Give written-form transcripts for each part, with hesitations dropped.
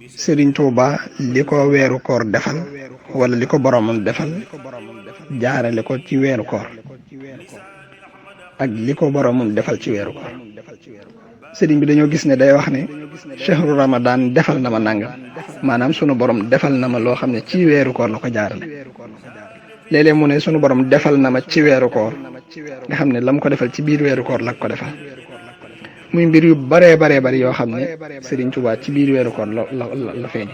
Serigne Touba li ko weeru koor defal wala li ko boromam defal jaarale ko ci weeru koor ak li ko boromam defal ci weeru koor Serigne bi dañoo gis ne day wax ne chahru Ramadan defal na ma nangam maanaam sunu borom defal na ma loo xam ne ci weeru koor la ko jaarale léeg-léeg mu ne sunu borom defal na ma ci weeru koor nga xam ne lam ko defal ci biir weeru koor la ko defal. muy mbir yu baree bari yoo xam ne Serigne Touba ci biir weeru koor la feeñ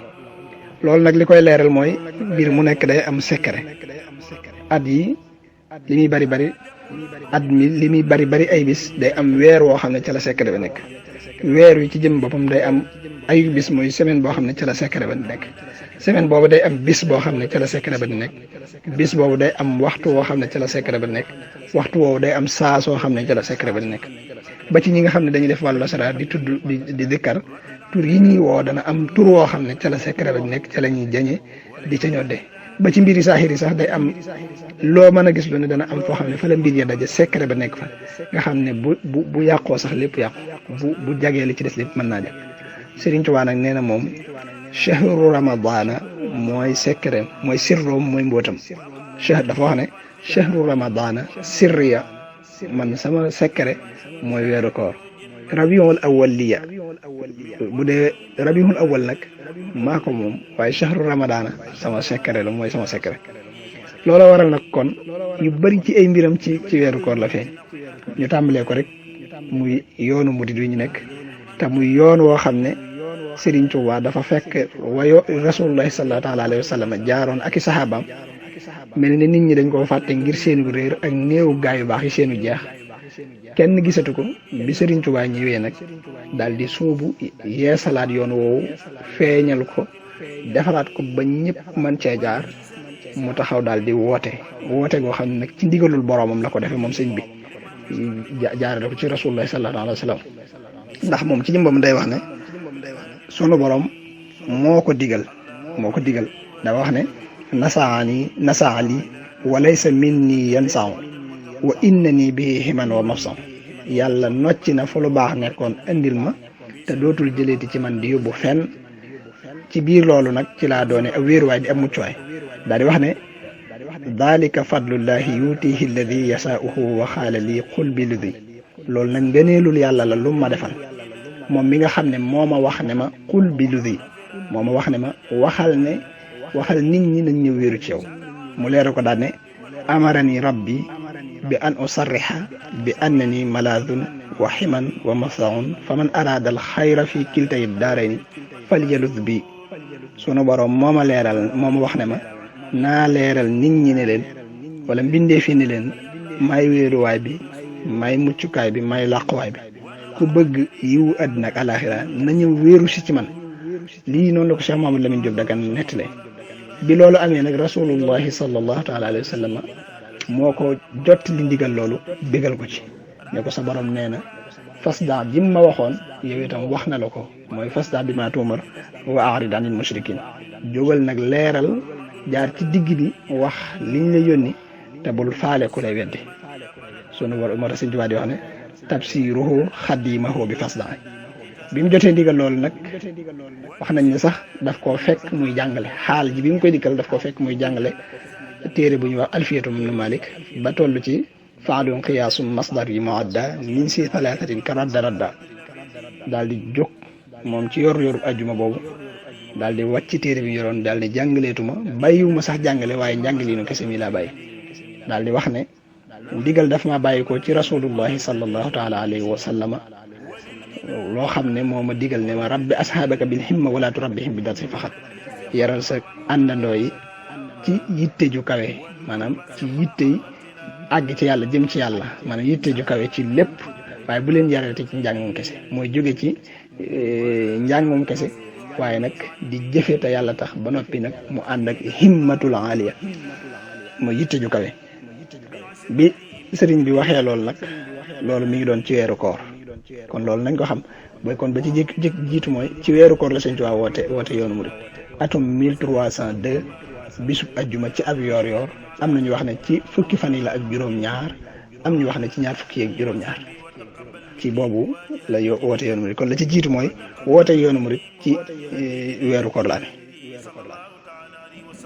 loolu nag li koy leeral mooy mbir mu nekk day am secret at yi li muy bari at mi li muy bari ay bis day am weer woo xam ne ca la secret ba nekk weer wi ci jëm boppam day am ay bis mooy semaine boo xam ne ca la secret ba nekk semaine boobu day am bis boo xam ne ca la secret ba nekk bis boobu day am waxtu woo xam ne ca la secret ba nekk waxtu woowu day am saa soo xam ne ca la secret ba nekk. ba ci ñi nga xam ne dañuy def wàllu lasaraar di tudd di dikkar tur yi ñuy woo dana am tur woo xam ne ca la secret ba nekk ca la ñuy jañe di ca ñodde ba ci mbiri saaxir yi sax day am loo mën a gis lu ne dana am foo xam ne fa la mbir ya daje secret ba nekk fa nga xam ne bu yàqoo sax lépp yàqu bu jagee li ci des lépp mën naa jag Serigne Touba nag nee na moom chahru ramadana mooy secret mooy sirroom mooy mbootam dafa wax ne chahru ramadana sirriya man sama secret mooy weeru koor rabiul awwal liya bu dee rabiul awwal nag maa ko moom waaye chahru ramadana sama secret la mooy sama secret loola waral nag kon yu bari ci ay mbiram ci weeru koor la feeñ ñu tàmbalee ko rek muy yoonu murid wi ñu nekk te muy yoon woo xam ne Serigne Touba dafa fekk wayo rasulullahi sallallahu alayhi wa sallam jaaroon ak i saxaabaam mel ne nit ñi dañ koo fàtte ngir seenu réer ak néewu gaa yu baax yi seenu jeex kenn gisatu ko bi Serigne Touba ñëwee nag daal di suubu yeesalaat yoon woowu feeñal ko defaraat ko ba ñëpp mën cee jaar mu taxaw daal di woote goo xam ne nag ci ndigalul boromam la ko defee moom sëñ bi jaarale ko ci rasulullah sallallahu alayhi wa sallam ndax moom ci jëmbam day wax ne sunu borom moo ko digal da wax ne nasaani walaysa minni yansaaw wa innani bihi himan wa mafsan yàlla nocci na fu lu baax nekkoon indil ma te dootul jëleeti ci man di yóbbu fenn ci biir loolu nag ci laa doone ab wéeruwaay di ab muccuwaay daal di wax ne dalika fadlullahi yutihi alladi yasaauhu wa xaala lii qul bi ludi loolu nag ngëneelul yàlla la lu ma defal moom mi nga xam ne moo ma wax ne ma qul bi ludi moo ma wax ne ma waxal nit ñi nañ ñëw wéeru ci yow mu leeru ko daal ne amarani rabbi bi an usarriha bi annani malaadun wa ximan wa mafsaun fa man araada al xayra fi kiltay daarayni falyaluz bi sunu borom moo ma wax ne ma naa leeral nit ñi ne leen wala mbindee fi ne leen may wéeruwaay bi may muccukaay bi may làquwaay bi ku bëgg yiwu àddina ak alaxira na ñëw wéeru si ci man lii noonu la ko Cheikh Mamadou Lamine Diop Dagana nettale bi loolu amee nag rasulullahi sallallahu taala alayhi wa sallam moo ko jot li ndigal loolu bégal ko ci ne ko sa borom nee na fasda jim ma waxoon yow itam wax na la ko mooy fasda bi ma tuumar wa a'rid anil mushrikin jógal nag leeral jaar ci digg bi wax liñ la yónni te bul faale ku lay weddi sunu war moo tax Sëñ Tuubaa di wax ne tabsiruhu xadimahu bi fasda bi mu jotee ndigal loolu nag wax nañ ne sax daf koo fekk muy jàngale xaal ji bi mu koy dikkal daf koo fekk muy jàngale téere bu ñuy wax alfiyatu ibn Malik ba toll ci faalun qiyaasum masdar yi muadda min si thalathatin ka radda daal di jóg moom ci yor ajjuma boobu daal di wàcc téere bi yoroon daal di jàngaleetuma bàyyiwuma sax jàngale waaye njàngaliinu kese mi laa bàyyi daal di wax ne ndigal daf ma bàyyi ko ci rasulullahi sallallahu taala alayhi wa sallama loo xam ne moo ma digal ne ma rabbi ashaabaka bil himma wala turabbihim bi darsi faxat yaral sa àndandoo yi ci yitte ju kawe maanaam ci yitte yi àgg ci yàlla jëm ci yàlla maanaam yitte ju kawe ci lépp waaye bu leen yarate ci njàngum kese mooy jóge ci njàngum kese waaye nag di jëfe te yàlla tax ba noppi nag mu ànd ak himmatul aliya mooy yitte ju kawe bi sëriñ bi waxee loolu nag loolu mi ngi doon ci weeru koor kon loolu nañ ko xam booy kon ba ci jiitu mooy ci weeru koor la Sëriñ Tuubaa woote yoonu murid atum 1302 bisub ajjuma ci ab yoor am na ñu wax ne ci fukki fan yi la ak juróom-ñaar am ñu wax ne ci ñaar fukki yeeg juróom-ñaar ci boobu la woote yoonu murit kon la ci jiitu mooy woote yoonu murit ci weeru koor la amee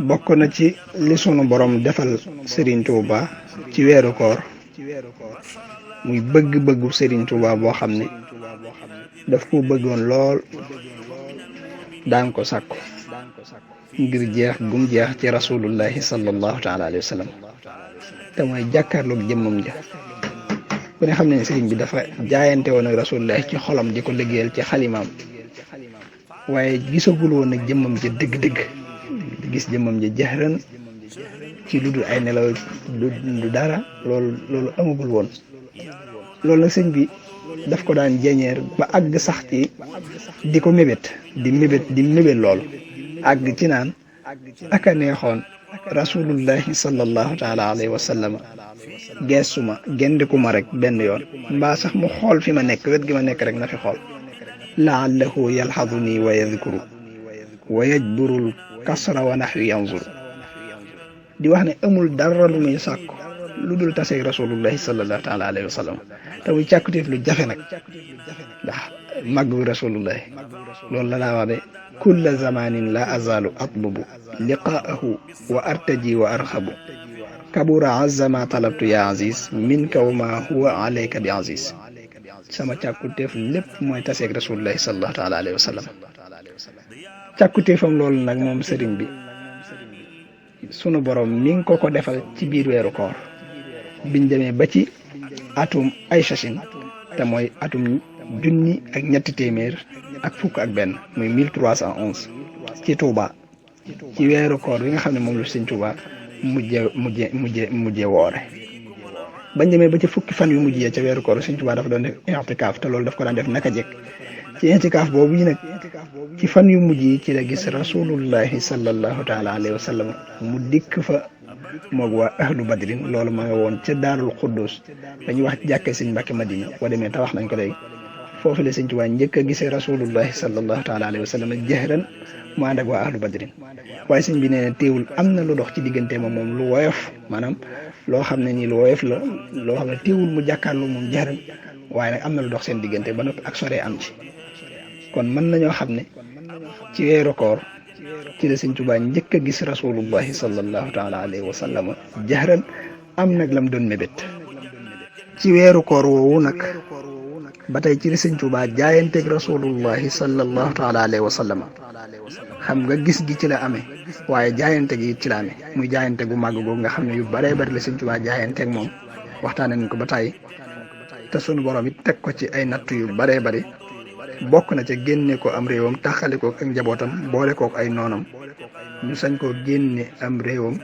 bokk na ci li sunu borom defal Serigne Touba ci weeru koor muy bëgg-bëggu Serigne Touba boo xam ne daf ko bëggoon lool daan ko sàkku ngir jeex gum jeex ci rasulullahi sallallahu taala alayhi wa sallam te mooy jàkkaarloog jëmmam ja ku ne xam ne Serigne bi dafa jaayante woon ak rasulullahi ci xolam di ko liggéeyal ci xalimaam waaye gisagul woon ak jëmmam ja dëgg-dëgg gis jëmmam ja jaxran ci lu dul ay nelaw du dara loolu amagul woon loolu nag sëñ bi daf ko daan jeñeer ba àgg sax ci di ko mébét di mébét loolu àgg ci naan aka neexoon rasulullahi sallallahu taala alayhi wa sallam geesuma gendikuma rek benn yoon mbaa sax mu xool fi ma nekk wet gi ma nekk rek na fi xool laallahu yalxaduni wa yadkuru wa yajburul kasra wa naxwi yanzur di wax ne amul dara lu muy sàkku lu dul taseeg rasulullahi sallallahu taala alayhi wa sallam te muy càkkutéef lu jafe nag ndax màgg bi rasulullahi loolu la daa wax de kulla zamanin la azalu atlubu liqaahu wa artaji wa arxabu kabura azama talabtu ya aziz minka wa ma huwa alayka bi aziz sama càkkutéef lépp mooy taseeg rasulullahi sallallahu taala alayhi wa sallam càkkutéefam loolu nag moom sëriñ bi sunu borom mi ngi ko defal ci biir weeru koor biñ demee ba ci atum ay sachin te mooy atum junni ak ñetti téeméer ak fukk ak benn muy 1311 ci Touba ci weeru koor bi nga xam ne moom la sëñ Touba mujje woore bañ demee ba ci fukki fan yu mujjee ca weeru koor sëñ Touba dafa doon def i'tikaaf te loolu daf ko daan def naka jekk ci i'tikaaf boobu yi nag ci fan yu mujj yi ci la gis rasulullahi sallallahu taala alayhi wa sallam mu dikk fa moog waa ahlu badrin loolu ma nga woon ca daarul xuddus dañuy wax jàkkee sëñ Mbàkke Madina boo demee te wax nañ ko léegi foofu la sëñ Tuubaa njëkk a gisee rasulullahi sallallahu taala alayhi wa sallam jahran mu ànd ak waa ahlu badrin waaye sëñ bi nee na teewul am na lu dox ci diggante moom lu woyof maanaam loo xam ne nii lu woyof la loo xam ne teewul mu jàkkaarloo moom jahran waaye nag am na lu dox seen diggante ba noppi ak soree am ci kon mën nañoo xam ne ci weeru koor ci la sëñ Tuubaa njëkk a gis rasulullahi sallallahu taala alayhi wa sallam jahran am nag lam doon mébét ci weeru koor woowu nag ba tey ci la sëñ Tuubaa jaayanteeg rasulullahi sallallahu taala alayhi wa sallam xam nga gis gi ci la amee waaye jaayante gi ci la amee muy jaayante gu màgg googu nga xam ne yu baree bari la sëñ Tuubaa jaayanteeg moom waxtaane nañ ko ba tey te sunu borom it teg ko ci ay natt yu baree bari bokk na ca génne ko am réewam taxale ko ak njabootam boole kook ay noonam ñu sañ koo génne am réewam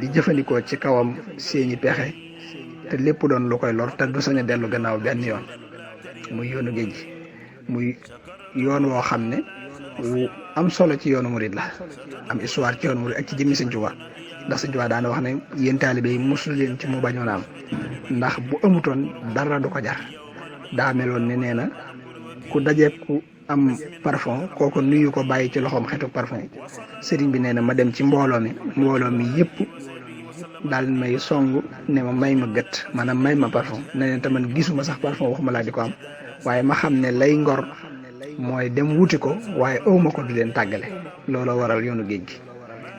di jëfandikoo ci kawam seeni pexe te lépp doon lu koy lor te du sañ a dellu gannaaw benn yoon muy yoonu géej gi muy yoon woo xam ne wu am solo ci yoonu murid la am histoire ci yoonu murid ak ci jëmmi Sëñ Tuubaa ndax Sëñ Tuubaa daana wax ne yéen taalibe yi mosul leen ci mu bañoon am ndax bu amutoon dara du ko jar daa meloon ne nee na ku dajeeb ku am parfum kooku nuyu ko bàyyi ci loxoom xetu parfum sëriñ bi nee na ma dem ci mbooloo mi yëpp daal may song ne ma may ma gët maanaam may ma parfum nee na te man gisuma sax parfum waxuma laa di ko am waaye ma xam ne lay ngor mooy dem wuti ko waaye awma ko du leen tàggale looloo waral yoonu géej gi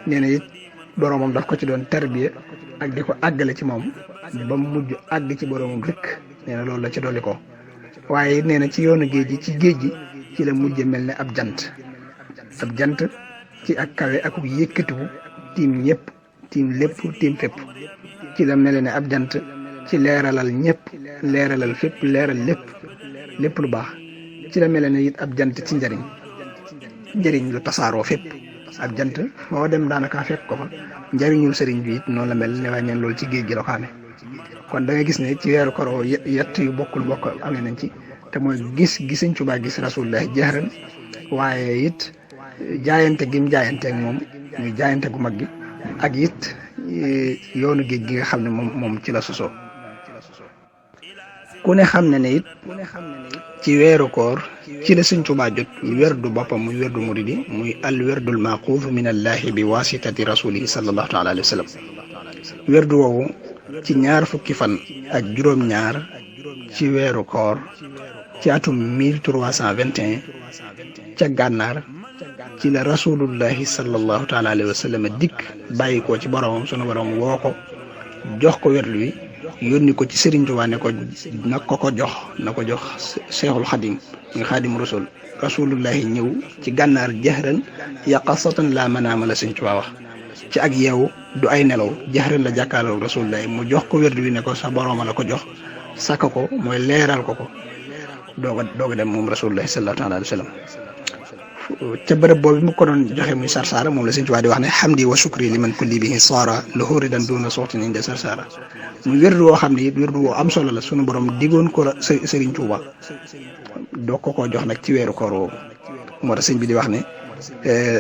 nee na it boromam daf ko ci doon tarbiya ak di ko àggale ci moom ba mu mujj àgg ci boromam rek nee na loolu la ci dolli ko waaye nee na ci yoonu géej gi ci la mujj mel ne ab jant ci ak kawe ak yëkkatiku tiim ñëpp tiim lépp tiim fépp ci la mel ne ab jant ci leeralal ñëpp leeralal fépp leeral lépp lu baax ci la mel ne it ab jant ci njëriñ lu tasaaroo fépp ab jant moo dem daanaka fekk ko fa njëriñul sëriñ bi it noonu la mel ne waaye neen loolu ci géej gi la ko amee kon da nga gis ne ci weeru koor yett yu bokk amee nañ ci te mooy gis Sëñ Tuubaa gis rasulullah jahran waaye it jaayante gi mu jaayante ak moom muy jaayante gu mag gi ak it yoonu géej gi nga xam ne moom ci la sosoo ku ne xam ne ne it ci weeru koor ci la Sëñ Tuubaa jot werdu boppam muy werdu muridi muy al werdul maquuf min allahi bi wasitati rasulihi sallallahu taala alayhi wa sallam werdu woowu ci ñaar fukki fan ak juróom-ñaar ci weeru koor ci atum 1321 ca gànnaar ci la rasulullahi sallallahu taala alayhi wa sallam dikk bàyyi ko ci boromam sunu borom woo ko jox ko werdu wi yónni ko ci Serigne Touba ne ko na ko jox Cheikhul Xadim muy Xadim Rasul rasulullahi ñëw ci gànnaar jahran yaqasatan la manaama la Serigne Touba wax ci ak yeewu du ay nelaw jahran la jàkkaarloo rasulullahi mu jox ko werdu wi ne ko sa boroma la ko jox sàkk ko mooy leeral ko doog a dem moom rasulullahi sallallahu taala alayhi wa sallam ca bërëb boobu mu ko doon joxe muy sarsaara moom la Sëñ Tuubaa di wax ne hamdi wa shukri liman kulli bihi saara lahu ridan duna soxtin inde sarsaara muy wérdu woo xam ne it wérdu woo am solo la sunu borom digoon ko la Sëriñ Tuubaa doo ko jox nag ci weeru koor woowu moo tax sëñ bi di wax ne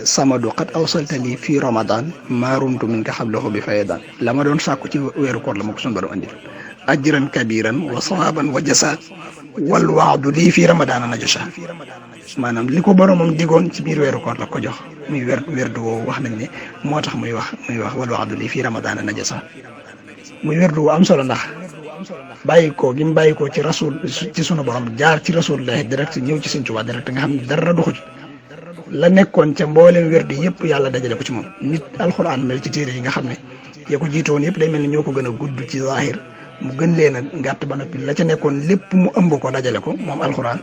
samadu qad awsalta lii fii ramadan maarumtu min ka xablahu bi fayadan la ma doon sàkku ci weeru koor la ma ko sunu borom andil ajran kabiran wa sawaban wa jasa wal waadu lii fii ramadana najasa maanaam li ko boromam digoon ci biir weeru koor la ko jox muy werdu woowu wax nañ ne moo tax muy wax wal waadu lii fii ramadana najasa muy werdu wu am solo ndax bàyyi ko gi mu bàyyi ko ci rasul ci sunu borom jaar ci rasulullah direct ñëw ci Sëñ Tuubaa direct nga xam ne dara doxu ci la nekkoon ca mboolem werdu yëpp yàlla dajale ko ci moom nit alxuraan mel ci téere yi nga xam ne ya ko jiitoon yëpp day mel ni ñoo ko gën a gudd ci zahir mu gën leen a gàtt ba noppi la ca nekkoon lépp mu ëmb ko dajale ko moom alxuraan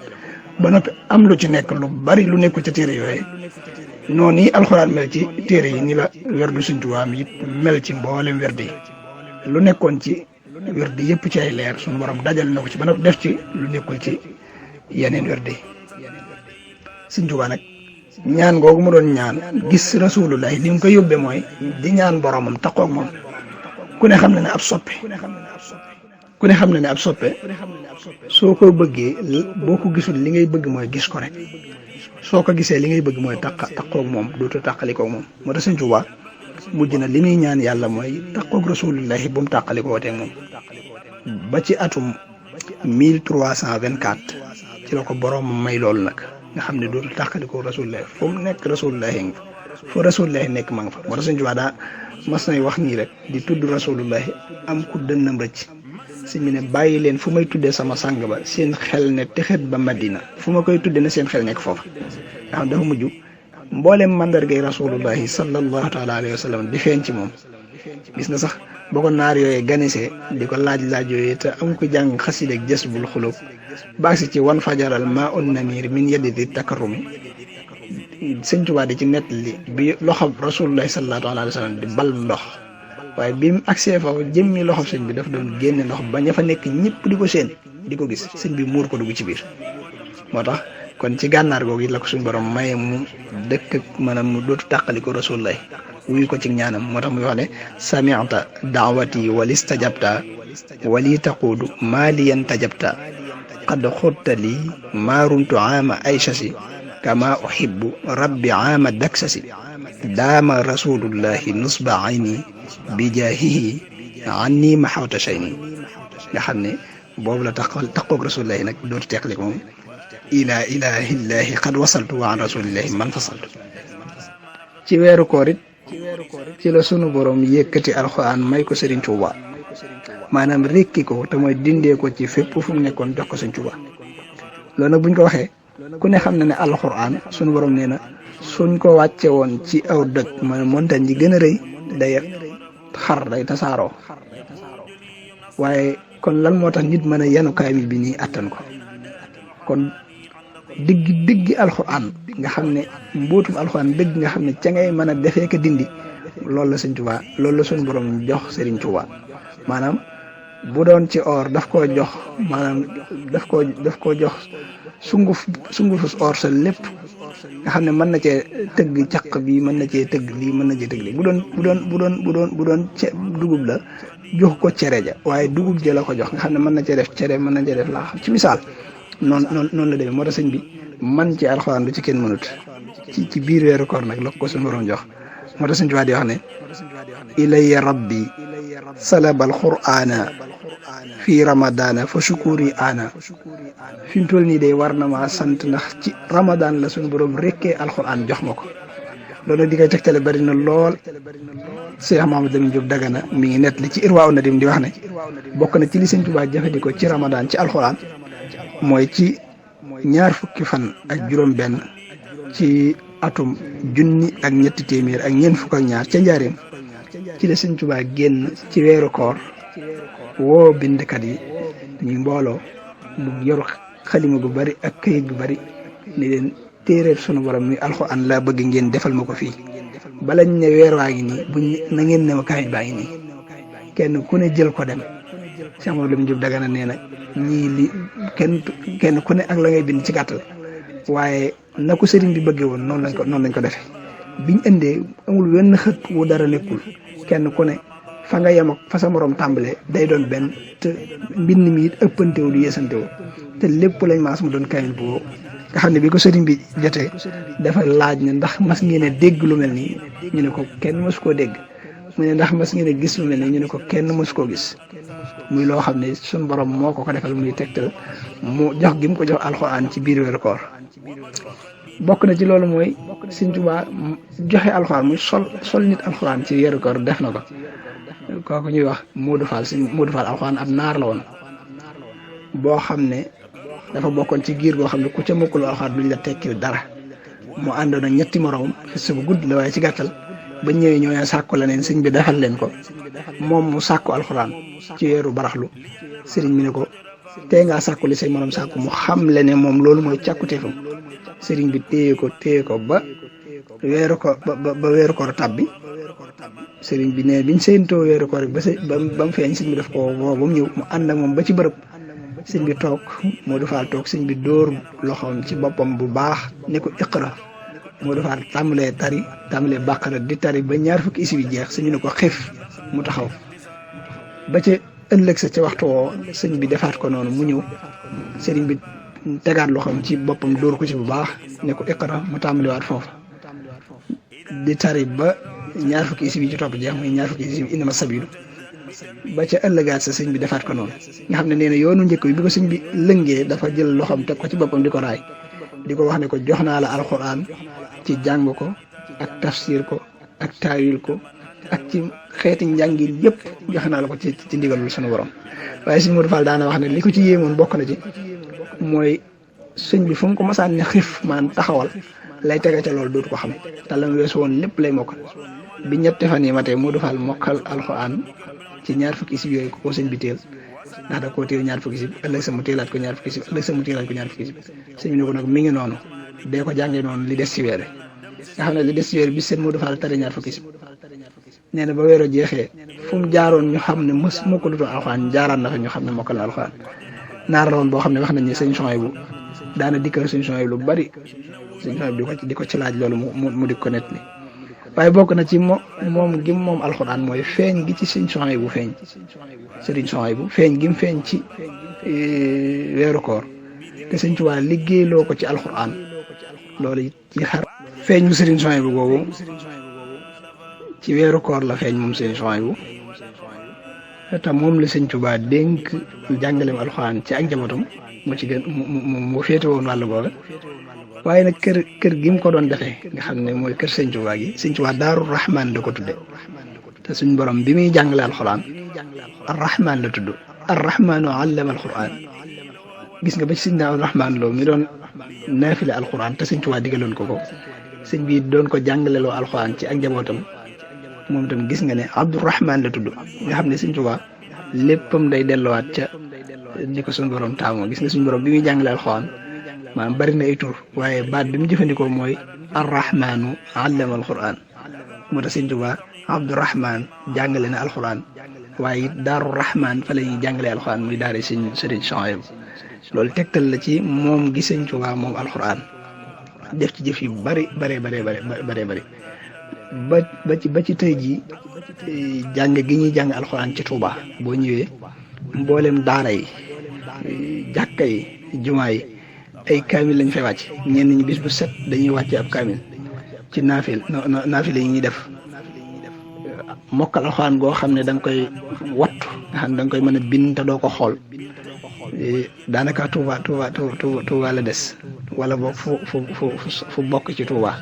ba noppi am lu ci nekk lu bari lu nekkul ca téere yooyu noonu yi alxuraan mel ci téere yi ni la werdu Sëñ Tuubaa mi it mel ci mboolem werdu yi lu nekkoon ci werdu yëpp ci ay leer suñu borom dajal na ko ci ba noppi def ci lu nekkul ci yeneen werdu yi Sëñ Tuubaa nag ñaan googu mu doon ñaan gis rasulullah li mu ko yóbbee mooy di ñaan boromam taqoog moom ku ne xam na ne ab soppe soo ko bëggee boo ko gisul li ngay bëgg mooy gis ko rek soo ko gisee li ngay bëgg mooy taqoog moom dootu tàqalikoog moom moo tax Sëñ Tuubaa mujj na li muy ñaan yàlla mooy taqoog rasulullah bu mu tàqalikoo wootee moom ba ci atum 1324 ci la ko borom may loolu nag nga xam ne dootul tàqalikoo rasulullah fu mu nekk rasulullah nga fu rasulullah nekk ma nga fa moo tax Sëñ Tuubaa daa mas nay wax nii rek di tudd rasulullah am ku dënnam rëcc si mu ne bàyyi leen fu may tuddee sama sang ba seen xel ne texet ba Madina fu ma koy tuddee na seen xel nekk foofa nga xam dafa mujj mboolem mandargay rasulullahi sallallahu taala alayhi wa sallam di feeñ ci moom gis nga sax boo ko naar yooyee ganisee di ko laaj yooyee te am ko jàng xasida ak Jasbul Xulub baagsi ci wan fajaral maa un namir min yeddi di takarrumi Sëñ Tuubaa di ci nettali bi loxob rasulullahi sallallahu alayhi wa sallam di bal ndox waaye bi mu agsee foofu jëmmi loxob sëñ bi daf doon génne ndox ba ña fa nekk ñëpp di ko seen di ko gis sëñ bi muur ko dugg ci biir moo tax kon ci gànnaar googu it la ko suñu borom maye mu dëkk ak maanaam mu dootu tàqali ko rasulullahi wuyu ko ci ñaanam moo tax muy wax ne sami'ta daawati walistajabta wali taquudu maaliyan tajabta qad xutta lii maarumtu aama aysasi kama uhibbu rabbi aama daksasi daama rasulullahi nusba ayni bi jaahihi anni maxawta shayni nga xam ne boobu la taqoog rasulullahi nag dootu teqali ko moom ila ilahillahi qad wasaltu wa an rasulillahi man fasaltu ci weeru koor it ci la sunu borom yëkkati alxuraan may ko Sëriñ Tuubaa maanaam rékki ko te mooy dindee ko ci fépp fu mu nekkoon jox ko Sëriñ Tuubaa loolu nag buñ ko waxee ku ne xam na ne alxuraan sunu borom nee na suñ ko wàcce woon ci aw doj mooy montagne yi gën a rëy day tasaaroo waaye kon lan moo tax nit mën a yanu kaamil bi nii attan ko kon diggi alxuraan nga xam ne mbootum alxuraan dëgg nga xam ne ca ngay mën a defee ko dindi loolu la Sëñ Tuubaa loolu la suñu borom jox Sëriñ Tuubaa maanaam bu doon ci or daf koo jox maanaam daf koo jox sungufus or sa lépp nga xam ne mën na cee tëgg caq bi mën na cee tëgg lii mën na cee tëgg lii bu doon dugub la jox ko cere ja waaye dugub ja la ko jox nga xam ne mën na cee def cere mën na cee def laa ci misaal noonu la demee moo tax sëñ bi man ci alxuraan lu ci kenn mënut ci biir weeru koor nag la ko suñu borom jox moo tax sëñ Tuubaa di wax ne ilayya rabbi salabal qur'aana fii ramadana fa shukuri ana fi mu toll nii day war na maa sant ndax ci ramadan la suñu borom rekkee alxuraan jox ma ko loolu nag di koy tegtale bari na lool. Cheikh Mamadou Lamine Diop Dagana mi ngi net li ci Irwaa Nadim di wax ne bokk na ci li Sëñ Tuubaa jëfandikoo ci Ramadan ci alxuraan mooy ci ñaar fukki fan ak juróom-benn ci atum junni ak ñetti téeméer ak ñeent fukk ak ñaar ca njaareem ci la Sëñ Tuubaa génn ci weeru koor woo bindkat yi ñu mbooloo mu yor xalima gu bari ak këyit gu bari ni leen téeréer sunu borom mi alxuraan laa bëgg ngeen defal ma ko fii balañ ne weer waa ngi nii buñ na ngeen ne ma kaamil baa ngi nii kenn ku ne jël ko dem Cheikh Mamadou Lamine Diop Dagana nee na ñii li kenn ku ne ak la ngay bind ci gàttal waaye na ko sëriñ bi bëggee woon noonu lañ ko defee biñ indee amul wenn xët wu dara nekkul kenn ku ne fa nga yem ak fa sa morom tàmbalee day doon benn te mbind mi it ëppantewul yeesantewul te lépp lañ maas mu doon kaamil bu nga xam ne bi ko sëriñ bi jotee dafa laaj ne ndax mas ngeen a dégg lu mel nii ñu ne ko kenn mësu koo dégg mu ne ndax mas ngeen a gis lu mel nii ñu ne ko kenn mësu koo gis muy loo xam ne suñu borom moo ko defal muy tegtal mu jox gi mu ko jox alxuraan ci biir weeru koor bokk na ci loolu mooy Sëñ Tuubaa joxe alxuraan muy sol nit alxuraan ci weeru koor def na ko kooku ñuy wax Modou Fall alxuraan ab naar la woon boo xam ne dafa bokkoon ci giir goo xam ne ku ca mokkul alxuraan duñ la tekkil dara mu àndoon ak ñetti moroom xis bu gudd la waaye ci gàttal ba ñëwee ñoo sàkku la neen sëñ bi defal leen ko moom mu sàkku alxuraan ci weeru baraxlu sëriñ bi ne ko tey ngaa sàkku li say moroom sàkku mu xam le ne moom loolu mooy càkkuteefam sëriñ bi téye ko ba weeru ko ba weeru koor tàbbi sëriñ bi ne biñ séentoo weeru koor ba mu feeñ sëñ bi def ko woo ba mu ñëw mu ànd ak moom ba ci bërëb sëñ bi toog Modou Fall toog sëñ bi dóor loxoom ci boppam bu baax ne ko iqra Modou Fall tàmbalee bàqara di tari ba ñaar fukki isi bi jeex sëñ bi ne ko xif mu taxaw ba ca ëllëg sa ca waxtu woo sëñ bi defaat ko noonu mu ñëw sëriñ bi tegaat loxoom ci boppam dóor ko ci bu baax ne ko iqra mu tàmbaliwaat foofu di tari ba ñaar fukki isi bi ci topp jeex muy ñaar fukki isi bi innama sabilu ba ca ëllëgaat sa sëñ bi defaat ko noonu nga xam ne nee na yoonu njëkk bi ko sëñ bi lëngee dafa jël loxoom teg ko ci boppam di ko raay di ko wax ne ko jox naa la alxuraan ci jàng ko ak tafsir ko ak taawil ko ak ci xeeti njàngin yëpp jox naa la ko ci ndigalul sunu borom waaye sëñ Modou Fall daana wax ne li ko ci yéemoon bokk na ci mooy sëñ bi fu mu ko masaan ne xif maanaam taxawal lay tege ca loolu dootu ko xam te la mu weesu woon lépp lay mokkal bi ñetti fan yi matee Modou Fall mokkal alxuraan ci ñaar fukki isib yooyu ko sëñ bi teel ndax da koo teel ñaar fukki isib ëllëg sa mu teelaat ko ñaar fukki isib ëllëg sa mu teelaat ko ñaar fukki isib sëñ bi ne ko nag mi ngi noonu dee ko jàngee noonu li des ci weer nga xam ne li des ci weer bi seen Modou Fall tari ñaar fukki isib nee na ba weeroo jeexee fu mu jaaroon ñu xam ne moo ko dutoon alxuraan jaaraan na fa ñu xam ne mokkal na alxuraan naar la woon boo xam ne wax nañ ne sëñ Souhaïbou daana dikkal sëñ Souhaïbou lu bari sëñ Souhaïbou di ko ci laaj loolu mu di ko net ni waaye bokk na ci moom gi moom alxuraan mooy feeñ gi ci sëñ Souhaïbou feeñ sëriñ Souhaïbou feeñ gi mu feeñ ci weeru koor te sëñ Tuubaa liggéeyloo ko ci alxuraan loolu ci xar feeñ bu sëriñ Souhaïbou boobu ci weeru koor la feeñ moom sëriñ Souhaïbou te moom la sëñ Tuubaa dénk jàngaleem alxuraan ci ak njabootam mu ci gën mu féete woon wàllu googa waaye nag kër gi mu ko doon defee nga xam ne mooy kër sëñ Tuubaa gi sëñ Tuubaa Daaru Rahmaan la ko tudde te suñ borom bi muy jàngale alxuraan ar-Rahmaan la tudd ar-Rahmaanu allama alxuraan gis nga ba ci sëñ Daaru Rahmaan loo mi doon naafile alxuraan te sëñ Tuubaa digaloon ko sëñ bi doon ko jàngaleloo alxuraan ci ak njabootam moom itam gis nga ne Abdurahmaan la tudd nga xam ne sëñ Tuubaa léppam day delluwaat ca ni ko suñu borom taamoo gis nga suñu borom bi muy jàngale alxuraan maanaam bari na ay tur waaye baat bi mu jëfandikoo mooy arrahmaanu allama alquran moo tax sëñ Tuubaa Abdurahmaan jàngale na alquran waaye it daaru rahmaan fa la ñuy jàngalee alquran muy daara sëñ Sëriñ Souhaïbou loolu tegtal la ci moom gi sëñ Tuubaa moom alquran def ci jëf yu bari ba ci tey jii jàng gi ñuy jàng alquran ci Tuubaa boo ñëwee mboolem daara yi jàkka yi jumaa yi ay kaamil lañ fay wàcc ñenn ñi bis bu set dañuy wàcce ab kaamil ci naafile yi ñuy def mokkal alxuraan goo xam ne da nga koy wattu nga xam ne da nga koy mën a bind te doo ko xool daanaka Touba la des wala boog fu bokk ci Touba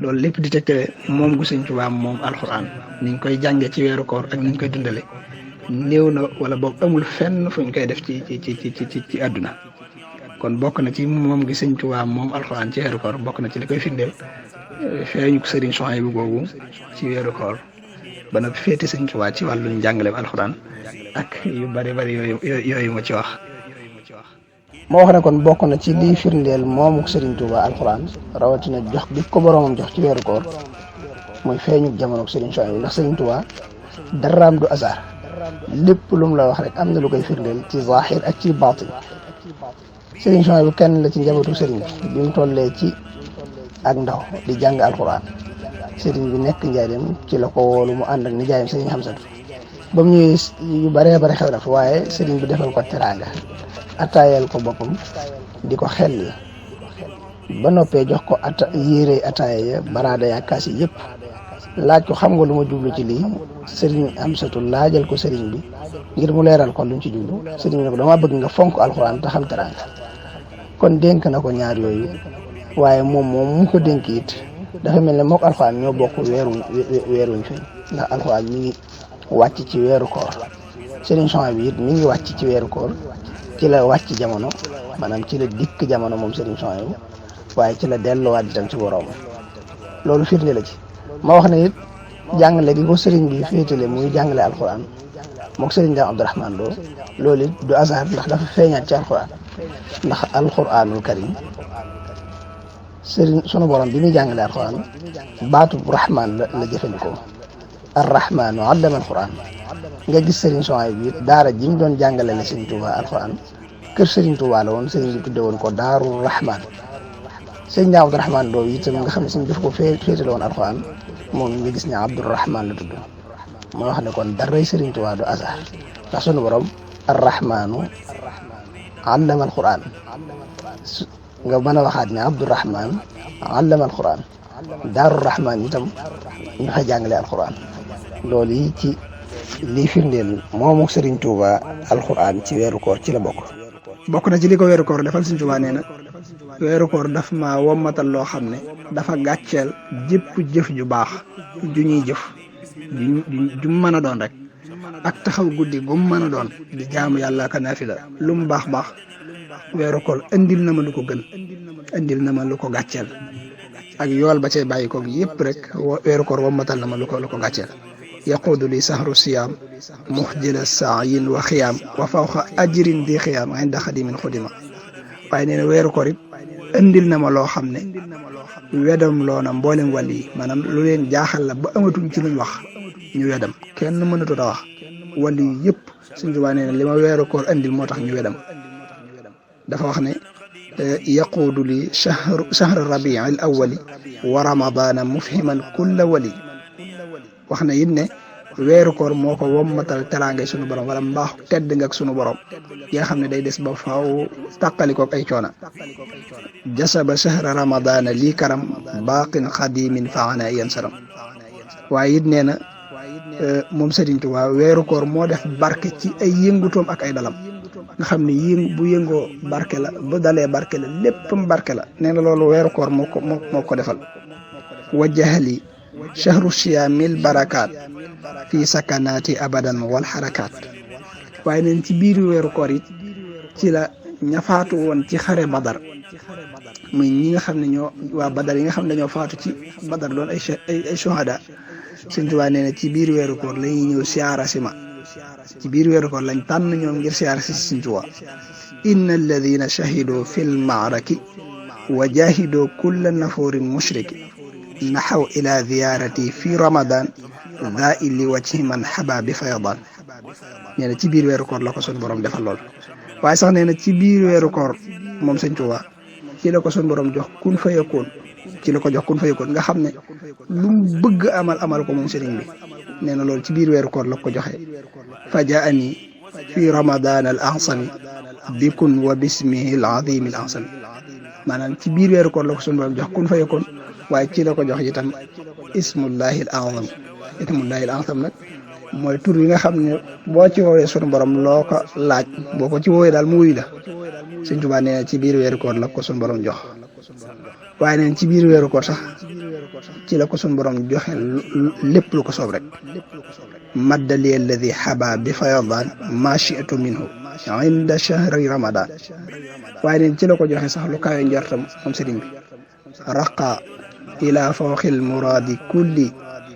loolu lépp di tegtale moom gu Sëñ Tuubaa moom alxuraan niñ koy jànge ci weeru koor ak niñ koy dundale néew na wala boog amul fenn fuñ koy def ci àdduna kon bokk na ci moom gi Sëñ Tuubaa moom alxuraan ci weeru koor bokk na ci li koy firndeel feeñu ko Sëriñ Suhaybu googu ci weeru koor ba nag féete Sëñ Tuubaa ci wàllu njàngaleem alxuraan ak yu bari yooyu ma ci wax. moo wax ne kon bokk na ci liy firndeel moomu Sëriñ Tuubaa alxuraan rawatina jox bi ko boroomam jox ci weeru koor muy feeñu jamono Sëriñ Suhaybu ndax Sëriñ Tuubaa daraam du hasard lépp lu mu la wax rek am na lu koy firndeel ci zahir ak ci baatin. Sëriñ Suhaybu kenn la ci njabootu sëriñ bi mu tollee ci ak ndaw di jàng alxuraan sëriñ bi nekk njaareem ci la ko woolu mu ànd ak nijaayam sëriñ Xamsatu ba mu ñëwee yu baree bare xew na fa waaye sëriñ bi defal ko teraanga attaayal ko boppam di ko xelli ba noppee jox ko yére ataaya ya baraada ya kaas yi yëpp laaj ko xam nga lu ma jublu ci lii sëriñ Xamsatu laajal ko sëriñ bi ngir mu leeral ko luñ ci jublu sëriñ bi ne ko dama bëgg nga fonk alxuraan te xam teraanga kon dénk na ko ñaar yooyu waaye moom mu ko dénk it dafa mel ne mook alxuraan ñoo bokk weeruñ fi ndax alxuraan mi ngi wàcc ci weeru koor Sëriñ Suhaybu bi it mi ngi wàcc ci weeru koor ci la wàcc jamono maanaam ci la dikk jamono moom Sëriñ Suhaybu waaye ci la delluwaat itam ci boroom loolu firnde la ci ma wax ne it jàngale gi ko sëriñ bi féetale muy jàngale alxuraan mook sëriñ Daam Abdurahmaan Lo loolu it du hasard ndax dafa feeñaat ci alxuraan ndax alxuraanul karim sunu borom bi muy jàngale alxuraan baatu rahmaan la jëfandikoo arrahmaanu allama alxuraan nga gis Sëriñ Suhaybu bi daara ji mu doon jàngale la Sëriñ Tuubaa alxuraan kër Sëriñ Tuubaa la woon sëriñ bi tudde woon ko daaru rahmaan sëriñ Daam Abdurahmaan Lo itam nga xam ne suñ def ko féetale woon alxuraan moom nga gis ne Abdurahmaan la tudd moo wax ne kon daray Sëriñ Tuubaa du hasard ndax sunu borom arrahmaanu allama alxuraan nga mën a waxaat ne Abdurahmaan allama alxuraan daaru rahmaan itam ñu fa jàngale alxuraan loolu yi ci lii firndeel moomu Sëriñ Tuubaa alxuraan ci weeru koor ci la bokk na ci li ko weeru koor defal Sëriñ Tuubaa nee na weeru koor daf ma wommatal loo xam ne dafa gàcceel jëpp jëf ju baax ju ñuy jëf ju mën a doon rek ak taxaw guddi gu mu mën a doon di jaamu yàlla ka naafila lu mu baax weeru koor indil na ma lu ko gën indil na ma lu ko gàcceel ak yool ba cay bàyyi ko yëpp rek weeru koor wommatal na ma lu ko gàcceel yaquudu li sahru siyaam muxjila saayin wa xiyaam wa fawqa ajrin di xiyaam inda xadimin xudima waaye nee na weeru koor it indil na ma loo xam ne wedam loo na mboolem wàll yi maanaam lu leen jaaxal la ba amatuñ ci luñ wax ñu wedam kenn mënatut a wax wàll yi yëpp Sëriñ Tuubaa nee na li ma weeru koor indil moo tax ñu wedam dafa wax ne yaquudu li shahru rabii al awali wa ramadana mufhiman kulla wali wax na it ne weeru koor moo ko wommatal teraangay sunu borom wala mbaaxu tedd nga ak sunu borom yi nga xam ne day des ba faaw tàqalikoog ay coona jasaba shahra ramadana lii karam baaqin xadimin faana yan saram waaye it nee na moom Sëriñ Tuubaa weeru koor moo def barke ci ay yëngutoom ak ay dalam nga xam ne bu yëngoo barke la bu dalee barke la léppam barke la nee na loolu weeru koor moo ko defal wajjahali shahru siyaamil barakaat fii sakanaati abadan wal xarakaat waaye neen ci biir weeru koor it ci la ñafaatu woon ci xare badar muy ñi nga xam ne waa badar yi nga xam ne dañoo faatu ci badar doon ay shuhada Sëriñ Tuubaa nee na ci biir weeru koor la ñuy ñëw siyaara si ma ci biir weeru koor lañ tànn ñoom ngir siyaara si Sëriñ Tuubaa inna alladina shahidu fi lmaaraki wa jahidoo kulla nafurin mushriki naxaw ila ziyarati fi ramadan daa illi wajhi man xaba bi faydan nee na ci biir weeru koor la ko sun borom defal lool waaye sax nee na ci biir weeru koor moom Sëriñ Tuubaa ci la ko sun borom jox kun fayakoon ci la ko jox kun fayakoon nga xam ne lu mu bëgg amal ko moom sëriñ bi nee na loolu ci biir weeru koor la ko joxe fa jaani fi ramadan al ansami bikun wa bismihi al azim al ansami maanaam ci biir weeru koor la ko sun borom jox kun fayakoon waaye ci la ko jox itam ismullahi al azam ismullahi al azam nag mooy tur yi nga xam ne boo ci woowee sunu borom loo ko laaj boo ko ci woowee daal mu wuyu la Sëriñ Tuubaa nee na ci biir weeru koor la ko sunu borom jox waaye neen ci biir weeru koor sax ci la ko sun borom joxe lépp lu ko soob rek maddali alladi xaba bi fayadan ma shi'tu minhu inda shahri ramadan waaye neen ci la ko joxe sax lu kawe njortam moom sëriñ bi raqa ila fawqil muradi kulli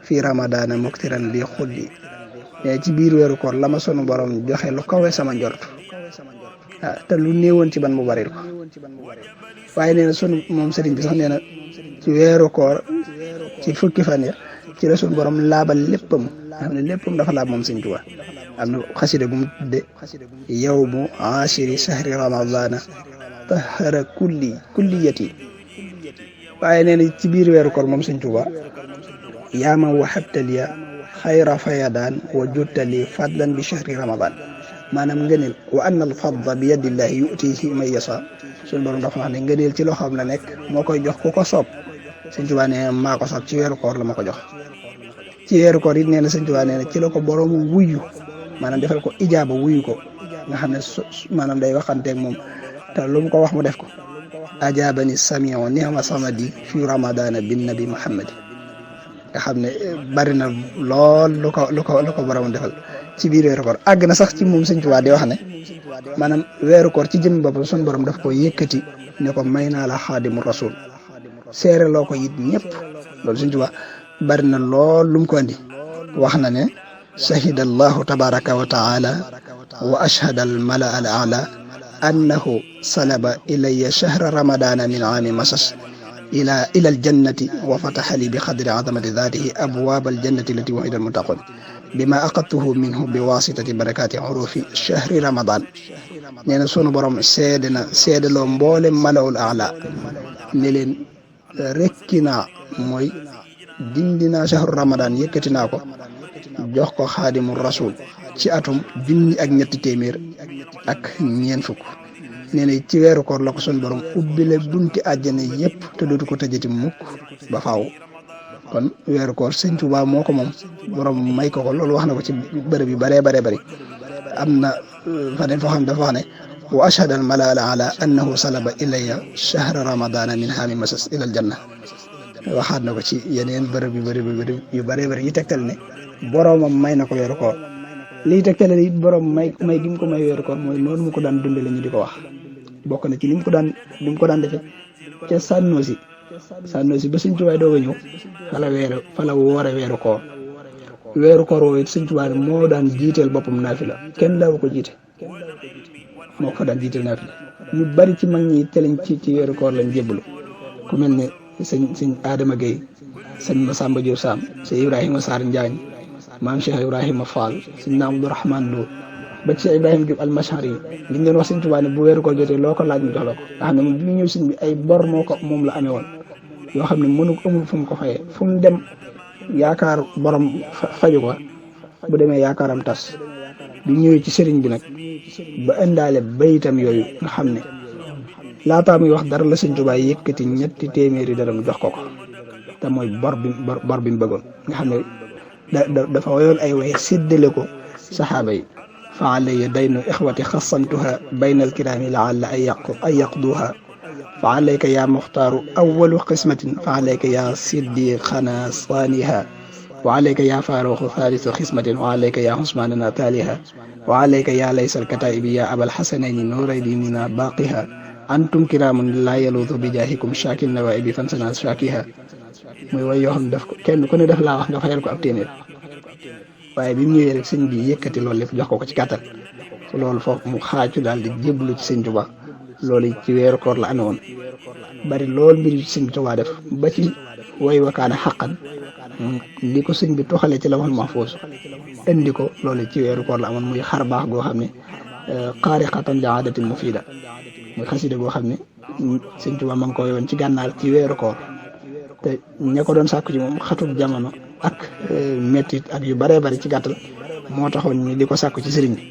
fi ramadana muktiran li xulli mais ci biir weeru koor la ma sunu borom joxe lu kawe sama njort te lu néewoon ci ban mu baril ko waaye nee na sunu moom sëriñ bi sax nee na ci weeru koor ci fukki fan ya ci la sunu borom laabal léppam nga xam ne léppam dafa laab moom sëriñ Tuubaa am na xasida gu mu tudde yawmu ashiri shahri ramadana tahara kulliyati waaye nee na ci biir weeru koor moom sëriñ Tuubaa yaa ma wahabtaliya xayra fayadaan wa juttali fadlan bi shahri ramadan maanaam ngëneel wa anna al fadla bi yadillahi yutihi man yasa suñu borom dafa wax ne ngëneel ci loxoom la nekk moo koy jox ku ko soob sëñ Tuubaa nee na maa ko soob ci weeru koor la ma ko jox ci weeru koor it nee na sëñ Tuubaa nee na ci la ko borom wuyu maanaam defal ko ijaaba wuyu ko nga xam ne maanaam day waxanteeg moom te lu mu ko wax mu def ko ajaabani samion ni'ma samadi fi ramadana bin nabi muhammadi nga xam ne bari na lool lu ko borom defal ci biir weeru koor àgg na sax ci moom sëñ Tuubaa di wax ne maanaam weeru koor ci jëm boppam suñu borom daf ko yëkkati ne ko may naa la xaadimu rasul seere loo ko it ñëpp loolu sëñ Tuubaa bari na lool lu mu ko andi wax na ne shahida allahu tabaraka wa taala wa ashhada al mala al ala annahu salaba ilayya shahra ramadana min aami masas ila aljannati wa fataha li bi qadri azamati dhatihi abwaab aljannati allati wa'ida almuttaqun bima aqadtuhu minhu bi wasitati barakati urufi shahri ramadan nee na sunu borom seedaloo mboole malawul ala ne leen rekki naa mooy dindi naa shahru ramadan yëkkati naa ko jox ko xaadimu rasul ci atum junni ak ñetti téeméer ak ñeent fukk nee na ci weeru koor la ko sun borom ubbile bunti àjjana yëpp te dootu ko tëjati mukk ba faaw kon weeru koor sëñ Tuubaa moo ko moom borom may ko loolu wax na ko ci bërëb yu baree bëri am na faneen foo xam ne dafa wax ne wa ashhadu al malala ala annahu salaba ilayya shahra ramadana min haami masas ila al janna waxaat na ko ci yeneen bërëb yu bëree bëri yi tegtal ne boromam may na ko weeru koor lii tegtal ne it borom may gi mu ko may weeru koor mooy noonu mu ko daan dundale ñu di ko wax bokk na ci ni mu ko daan defee ca sànnoosi ba sëñ Tuubaa doog a ñëw fa la woore weeru koor woowu it sëñ Tuubaa moo daan jiiteel boppam naafila kenn daawu ko jiite moo ko fa daan jiiteel naafila ñu bari ci mag ñi teleñ ci weeru koor lañ jébbalu ku mel ne sëñ Adama Gueye sëñ Masamba Diop Sam sëñ Ibrahima Sarr Njaañ maam Cheikh Ibrahima Fall sëñ Naam Abdourahmane Lo ba ci Ibrahima Diop almashari yi liñ doon wax sëñ Tuubaa ne bu weeru koor jotee loo ko laaj mu jox la ko nga xam ne moom bi mu ñëw sëñ bi ay bor moom la amee woon yoo xam ne amul fu mu ko fayee fu mu dem yaakaar borom faju ko bu demee yaakaaram tas bi ñëwee ci sëriñ bi nag ba indaale bayitam yooyu nga xam ne laataa muy wax dara la sëñ Tuubaa yëkkati ñetti téeméeri dërëm jox ko te mooy bor bi mu bëggoon nga xam ne dafa wayoon ay way séddale ko saxaaba yi fa alayya daynu ixwati xasamtuha bayna alkiraami laalla ay yaqduha fa alayka ya muxtaaru awalu xismatin fa alayka ya siddiqana saaniha wa alayka ya faaruqu thalithu xismatin wa alayka ya xusmaanana taaliha wa alayka ya laysa alkataibi ya abal xasanayni nuuraydinina baqiha antum kiraamun laa yaluudu bi jaahikum shakin nawaibi fansana shakiha muy way yoo xam ne daf ko kenn ku ne def laa wax nga fayal ko ab téeméer waaye bi mu ñëwee rek sëñ bi yëkkati loolu lépp jox ko ci kàttan loolu foofu mu xaaju daal di jébbalu ci sëñ Tuubaa loolu ci weeru koor la amee woon bari lool mbir ci sëñ bi Tuubaa def ba ci way wakaana xaqan li ko sëñ bi toxalee ci lawhul mahfuus indi ko loolu ci weeru koor la amoon muy xar baax goo xam ne xaariqatan li aadatin mufiida muy xasida goo xam ne sëñ Tuubaa ma ngi ko woon ci gànnaar ci weeru koor te ña ko doon sàkku ci moom xatuk jamono ak mettit ak yu bëree bëri ci gàttal moo taxoon ñu di ko sàkku ci sëriñ bi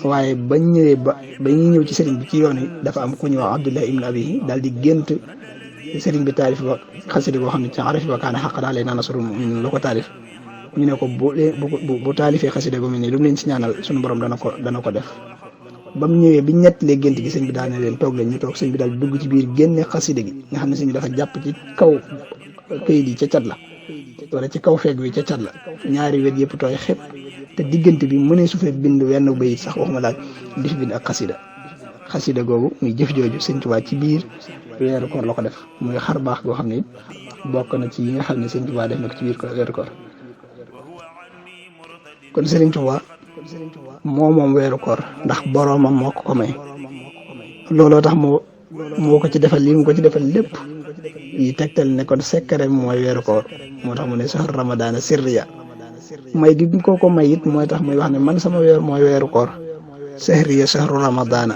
waaye bañ ñëwee ba ñuy ñëw ci sëriñ bi ci yoon yi dafa am ku ñuy wax Abdullah ibn Abi daal di gént sëriñ bi taalif ba xasida boo xam ne ci arafi wa kaana xaq daal naa nasrul mu'minin lu ko taalif ñu ne ko bu taalifee xasida gu mel nii lu mu leen ci ñaanal suñu borom dana ko def ba mu ñëwee bi ñettalee gént gi sëñ bi daal ne leen toog leen ñu toog sëñ bi daal dugg ci biir génne xasida gi nga xam ne sëñ bi dafa jàpp ci kaw këyit yi ca cat la wala ci kaw feeg wi ca cat la ñaari wet yëpp tooy xepp te diggante bi mënee su fee bind wenn bayit sax waxuma laaj di fi bind ak xasida googu muy jëf jooju Sëñ Tuubaa ci biir weeru koor la ko def muy xar baax goo xam ne it bokk na ci yi nga xam ne Sëñ Tuubaa def na ko ci biir weeru koor kon Sëriñ Tuubaa moom weeru koor ndax boroomam moo ko may looloo tax moo ko ci defal lii mu ko ci defal lépp yi tegtal ne kon sekkare mooy weeru koor moo tax mu ne saxar ramadaana sirriya may gi ko may it mooy tax muy wax ne man sama weer mooy weeru koor sahriya sahru ramadaana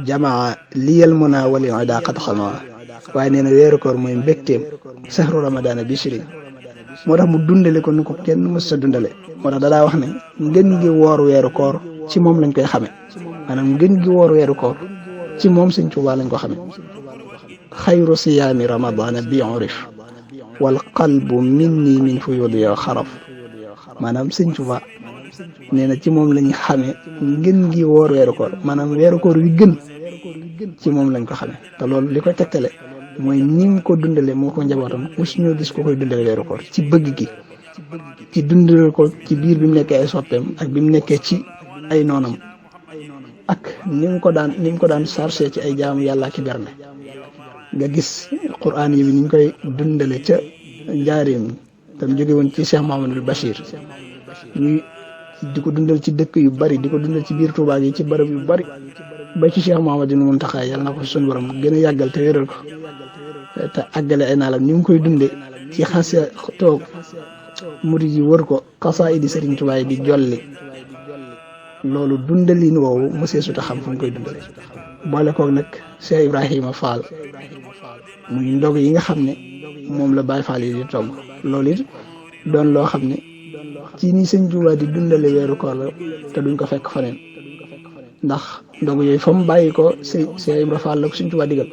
jamaa liyal muna wali ida qad xamaa waaye nee na weeru koor mooy mbégteem sahru ramadaana bi siri moo tax mu dundale ko ni ko kenn mës sa dundale moo tax dadaa wax ne ngeen ngi woor weeru koor ci moom lañ koy xame maanaam ngeen ngi woor weeru koor ci moom Sëñ Tuubaa lañ ko xame xayru siyaami ramadaana bi urif wal qalbu minni min fuyudi yow xaraf maanaam Sëñ Tuubaa nee na ci moom lañ xame ngeen ngi woor weeru koor maanaam weeru koor wi gën ci moom lañ ko xame te loolu li ko tegtale mooy ni mu ko dundale moo ko njabootam mosu ñoo gis ko koy dundale weeru koor ci bëgg gi ci dundale ko ci biir bi mu nekkee ay soppeem ak bi mu nekkee ci ay noonam ak ni mu ko daan chargé ci ay jaamu yàlla ki berne nga gis quraan yi bi ni ñu koy dundale ca njaareem tam jóge woon ci Cheikh Mahamadul Bachir ñuy di ko dundal ci dëkk yu bari di ko dundal ci biir Tuubaa gi ci barab yu bari ba ci Cheikh Mahamadul Muntaxa yàlla na ko suñu borom gën a yàggal te wéral ko te àggale ay naalam ni mu koy dunde ci xase toog murid yi wër ko xasaayid di Sëriñ Tuubaa yi di jolli loolu dundalin woowu monsieur Souta xam fu mu koy dundale boole koog nag Cheikh Ibrahima Fall muy ndog yi nga xam ne moom la Baay Fall yi di togg loolu it doon loo xam ne ci ni Sëñ Tuubaa di dundale weeru koor la te duñ ko fekk faneen ndax ndog yooyu fa mu bàyyi ko Cheikh Ibrahima Fall la ko Sëñ Tuubaa digal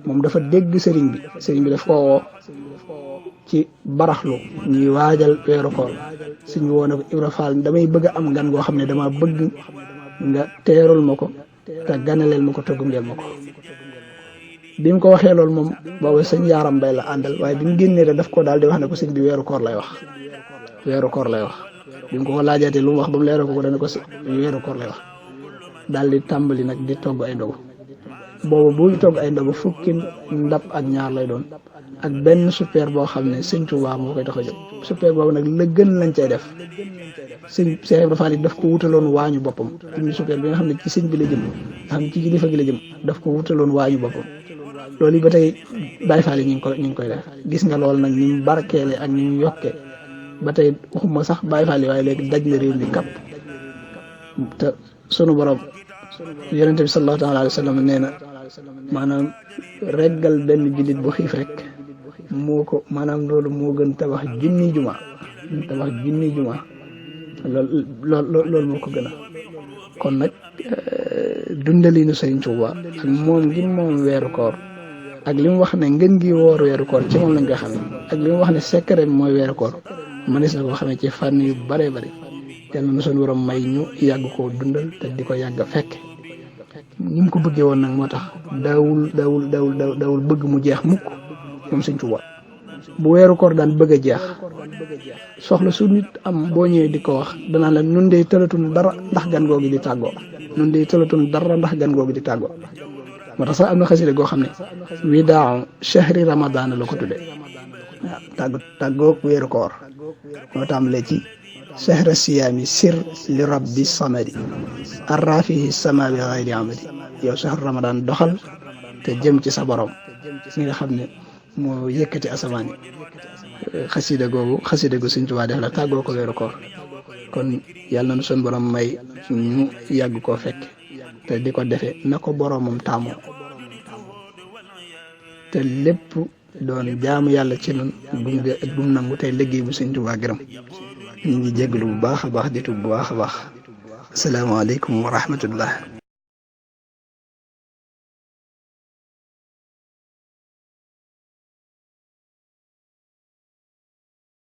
moom dafa dégg sëriñ bi daf koo woo ci baraxlu ñuy waajal weeru koor suñu woon ko Ibra Fall damay bëgg a am gan goo xam ne dama bëgg nga teerul ma ko te ganaleel ma ko te gungeel ma ko bi mu ko waxee loolu moom boobu sëñ Yaaram Mbay la àndal waaye bi mu génnee rek daf ko daal di wax ne ko sëñ bi weeru koor lay wax bi mu ko laajaatee lu mu wax ba mu leeral ko dana ko weeru koor lay wax daal di tàmbali nag di togg ay ndogu boobu buy togg ay ndogu fukki ndab ak ñaar lay doon ak benn super boo xam ne Sëñ Tuubaa moo koy tax a jóg super boobu nag la gën lañ cay def sëñ Cheikh Ibra Fall daf ko wutaloon waañu boppam suñu super bi nga xam ne ci sëñ bi la jëm nga xam ne ci kilifa gi la jëm daf ko wutaloon waañu boppam loolu yi ba tey Baay Fall yi ñu ngi koy def gis nga loolu nag ni mu barkeele ak ni mu yokkee ba tey waxuma sax Baay Fall yi waaye léegi daj na réew mi kapp te sunu borom yonente bi sallallahu taala alayhi wa sallam nee na maanaam reggal benn jullit bu xiif rek moo ko maanaam loolu moo gën tabax junni juma loolu moo ko gën a kon nag dundalinu Sëriñ Tuubaa ak moom gi moom weeru koor ak li mu wax ne ngeen gi woor weeru koor ci moom lañ koy xamee ak li mu wax ne secret mooy weeru koor mënees na koo xamee ci fànn yu bëree bëri yàlla na suñu borom may ñu yàgg koo dundal te di ko yàgg a fekk ni mu ko bëggee woon nag moo tax daawul bëgg mu jeex mukk moom Sëñ Tuubaa bu weeru koor daan bëgg a jeex soxla su nit am boo ñëwee di ko wax danaa la nun dey tëlatun dara ndax gan googi di tàggoo moo tax sax am na xasida goo xam ne widaa chahri ramadaan la ko tudde waaw tàggoog weeru koor moo tàmbalee ci chahra siyaami sir li rabbi samadi arrafihi sama bi xayri amadi yow chahru ramadaan doxal te jëm ci sa borom mi nga xam ne moo yëkkati asamaan yi xasida gu Sëñ Tuubaa def la tàggoo ko weeru koor kon yàlla na suñu borom may ñu yàgg koo fekk te di ko defee na ko boromam taamoo te lépp doon jaamu yàlla ci nun gum nangu tey liggéey bu Sëñ Tuubaa gërëm ñu ngi jégalu bu baax a baax di tuub bu baax a baax asalaamaaleykum wa rahmatullah